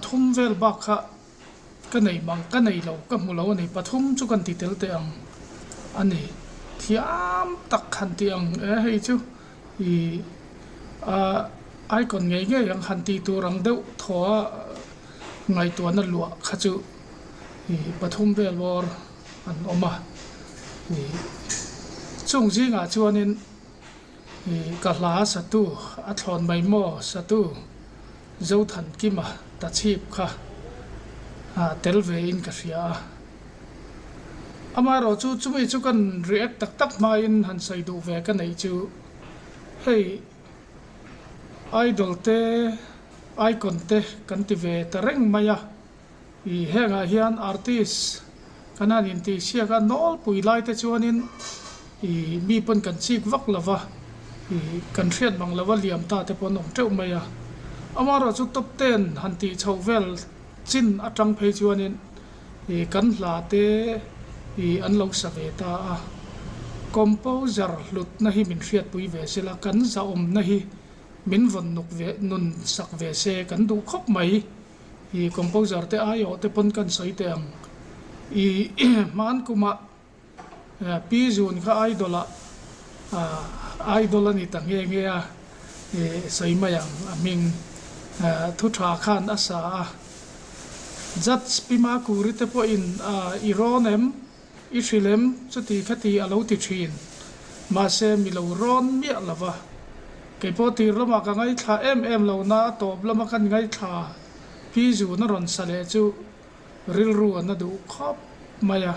Pathum vel bak kha ka nei mang ka nei lo ka hmu lo a ni. Pathum chu kan ti tel teh ang a ni. Thiam tak han tih ang e hei chu ih ah icon ngei ngei ang han tih tur ang deuh thaw a ngaihtuahna luah kha chu ih pathum vel bawr an awm a ih chung zingah chuanin ih ka hla satu a thlawn mai maw satu Zothankima ta chhip kha ah tel ve in ka hria a. Amaherawh chu chumi chu kan react tak tak hmain han sawi duh ve ka neih chu hei idol te icon te kan ti ve ta reng mai a ih hengah hian artist kan han intihsiak a nawlpui lai te chuanin ih mi pawn kan chik vak lo va ih kan hriat mang lo va liam ta te pawh an awm teuh mai a amaherawh chu top ten han tih chhoh vel chin atang phei chuanin. Ih kan hla te ih an lo sa ve ta a, composer hlutna hi min hriatpui ve sela, kan zahawmna hi min vawn nuk ve nun sak ve se kan duh khawp mai. Ih composer te aiawh te pawn kan sawi teh ang. Ih hman kumah Pi Zun kha idol ah idol a ni ta nghe nghe a, sawi mai ang a hming thu tha khan a sa a. Judge Pi Makuri te pawhin i rawn em, i hrilh em chuti khati a lo ti thin. Mahse mi lo rawn miah lo va. Kei pawh tir lamah ka ngaithla em em lo na a tawp lama kan ngaithla Pi Zun a rawn sa leh chu Rilru a na duh khawp mai a,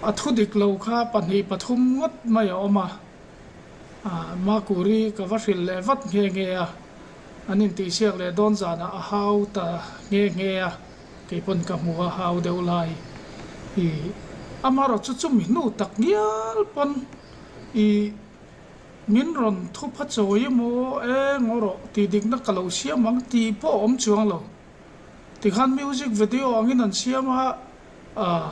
a thu dik lo kha pahnih pathum ngawt mai a awm a, Makuri ka va hrilh leh vat nghe nghe a, an intihsiak leh dawn zanah a hau ta nghe nghe a, kei pawn ka hmu a hau deuh lai i amaherawh chu chumi hnu tak ngial pawn i min rawn thupha chawi emaw eng erawh tih dikna ka lo siam ang tih pawh a awm chuang lo. Tikhan music video angin an siam a, ah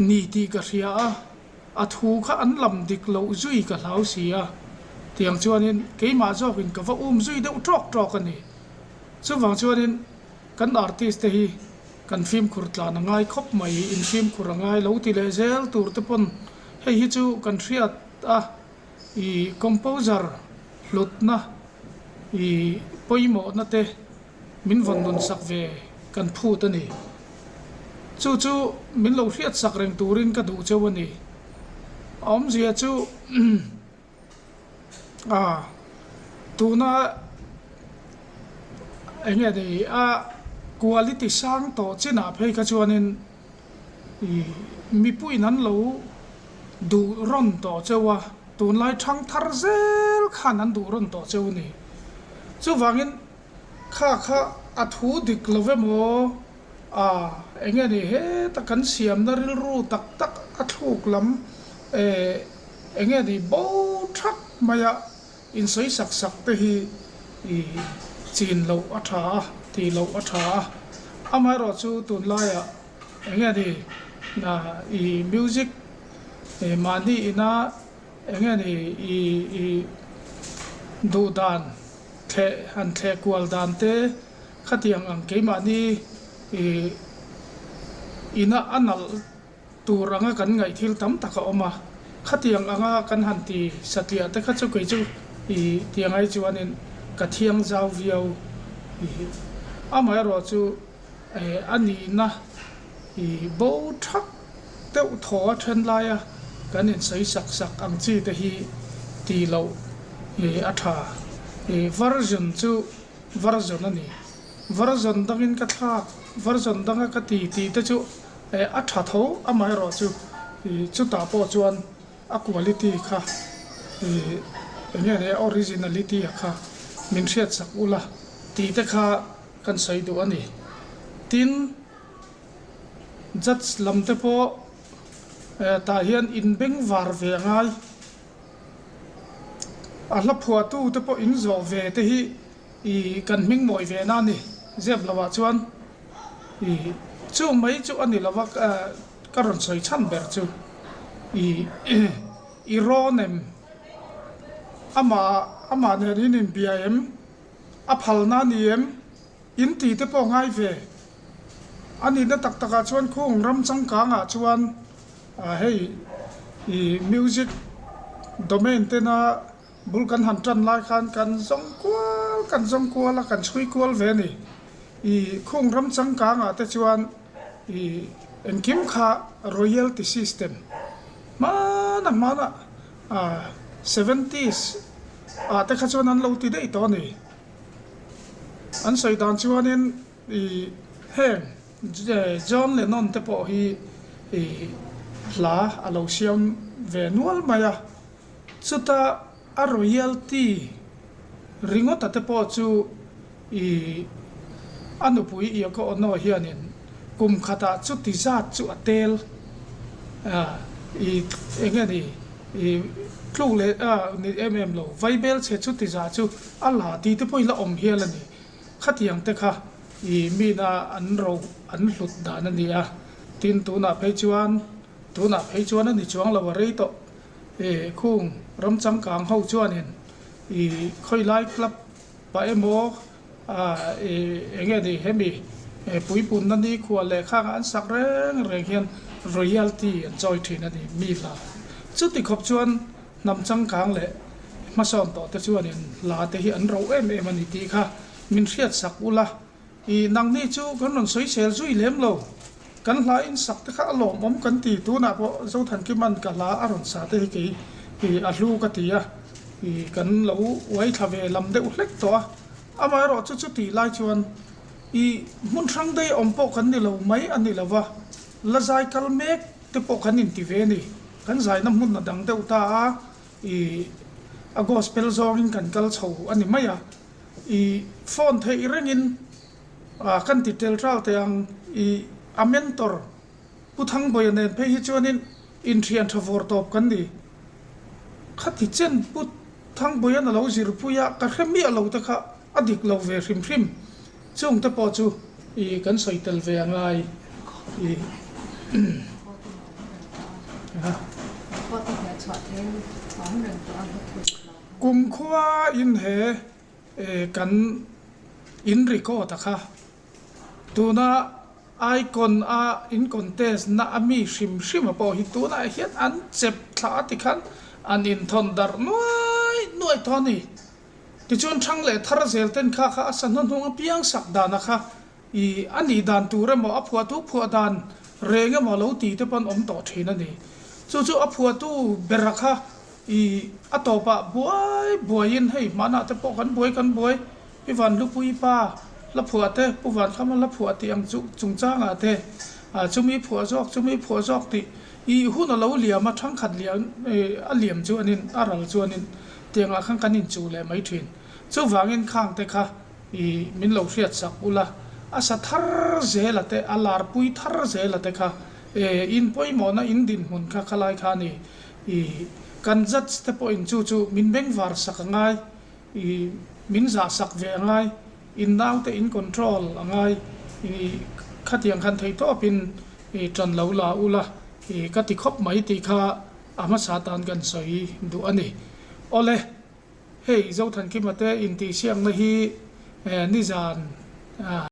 ni tih ka hria a, a thu kha an lam dik loh zui ka hlau si a, tiang chuanin keimah zawkin ka va um zui deuh tawk tawk a ni. Chuvang chuanin kan artist te hi kan fimkhur tlan a ngai khawp mai, in fimkhur a ngai lo ti leh zel tur te pawn hei hi chu kan hriat a, ih composer hlutna ih pawimawhna te min vawn nun sak ve kan phut a ni. Chu chu min lo hriat sak reng turin ka duh cheu a ni. A awmzia chu a tuna eng nge ni a quality sang tawh chinah phei kha chuanin ih mipuiin an lo duh rawn tawh cheu a, tunlai thang thar zel khan an duh rawn tawh cheu a ni. Chuvangin kha kha a thu dik lo emaw a eng nge ni heta kan siamna rilru tak tak a thluk lam eh eng nge ni bo thak maia insawi sak sak te hi ih chin loh a tha a tih loh a tha a amaherawhchu tunlaiah eng nge ni ih music eh mahni ina Eng nge ni i i duh dan thleh han thleh kual dan te khatiang ang keimahni i ina a nalh tur anga kan ngaih thil tam tak a awm a, khatiang anga kan han ti satliah te kha chu kei chu i tiang ai chuanin ka thiang zau viau i amaherawh chu a nihna i bo thak deuh thaw a then laia kan insawi sak sak ang chi te hi tih loh ih a tha. Ih version chu version a ni. Version dangin ka thlak, version danga ka ti tih te chu eh a tha tho amaherawh chu ih chutah pawh chuan a quality kha ih eng nge ni a originality a kha min hriat sak ula tih te kha kan sawi duh a ni. Tin. Judge lam te pawh tah hian in beng var ve a ngai. A hla phuahtu te pawh in zawh ve te hi ih kan hming mawi ve na a ni. Zep lo ah chuan ih chu mai chu a ni lo va ka rawn sawi chhan ber chu ih i rawn em amah amah nen in inbia em a phalna a ni em. In tih te pawh ngai ve. A nihna tak takah chuan khung ram changkangah chuan hei ih music domain tena bul kan han tan lai khan kan zawng kual kan zawng kual a kan chhui kual ve a ni. Ih khung ram changkangah te chuan ih engkim kha royalty system hmana hmana ah seventies ah te kha chuan an lo ti daih tawh a ni. An sawi dan chuanin ih heng John Lennon te pawh hi ih hla a lo siam ve nual mai a, chuta a royalty ringawta te pawh chu ih a nupui Yoko Ono hianin kum khatah chuti zat chu a tel ih eng nge ni ih tluk leh ni em em lo vaibel chhe chuti zah chu A la tih te pawh i la awm hial a ni. Khatiang te kha i mina an ro an hlut dan a ni a, tin tunah phei chuan tunah phei chuan a ni chuang lo a rei tawh. I khung ram changkang ho chuanin i khawilai club pah emaw i eng nge ni hemi puipunna nikhua leh khangah an sak reng reng hian royalty an chawi thin a ni mi hla. Chuti khawp chuan Hnam changkang leh hmasawn tawh te chuanin hla te hi an ro em em a ni tih kha min hriat sak ula, i nangni chu kan rawn sawisel zui lem lo. Kan hla in sak te kha a lawmawm kan ti, tunah pawh Zothankiman ka hla a rawn sa te hi kei i a hlu ka ti a, i kan lo uai thla ve lam deuh hlek tawh a, amaherawh chu chutih lai chuan i hmun hrang daih awm pawh kan ni lo mai a ni lo va, la zai kal mek te pawh kan inti ve a ni. Kan zaina hmun a dang deuh ta a, ih a gospel zawngin kan kal chho a ni mai a, ih phone theih rengin ah kan ti tel ral teh ang, ih a mentor Pu Thangbawiha nen phei hi chuanin inthian tha vawr tawp kan ni. Khati chen Pu Thangbawiha'n a lo zirpui a, ka hre miah lo te kha a dik lo ve hrim hrim. Chung te pawh chu i kan sawi tel ve a ngai i. Kumkhua in he kan in record a kha tuna icon a in contest na a mi hrim hrim a pawh hi tunah hian an chep thla a tikhan an inthawn darh nuai nuai tawh a ni. Tichuan ṭhang leh thar zel ten kha kha a sa hnuhnung apiang sak dana kha i a nih dan tur emaw a phuahtu phuah dan reng emaw lo ti te pawn awm tawh ṭhin a ni. Chu chu a phuahtu bera kha i a tawpah buai buaiin hei hmanah te pawh kan buai kan buai i van hlupui pa hla phuah te Pu Vankhama hla phuah tih ang chu chungchangah te chumi phuah zawk chumi phuah zawk tih i hun a lo liam a ṭhangkhat liam a liam chuanin a ral chuanin Tiangah khan kan inchuh leh mai thin. Chuvangin khang te kha i min lo hriat sak ula, a sa thar zela te, a larpui thar zela te kha e in pawimawhna in dinhmun kha khalai kha a ni. I kan judge te pawhin chu chu min bengvar sak a ngai, i min zah sak ve a ngai, in naute in control a ngai, i khatiang khan theihtawpin i tan lo la ula, i ka ti khawp mai tih kha A hmasa tan kan sawi duh a ni. Awle, hei Zothankima te intihsiakna hi nizan.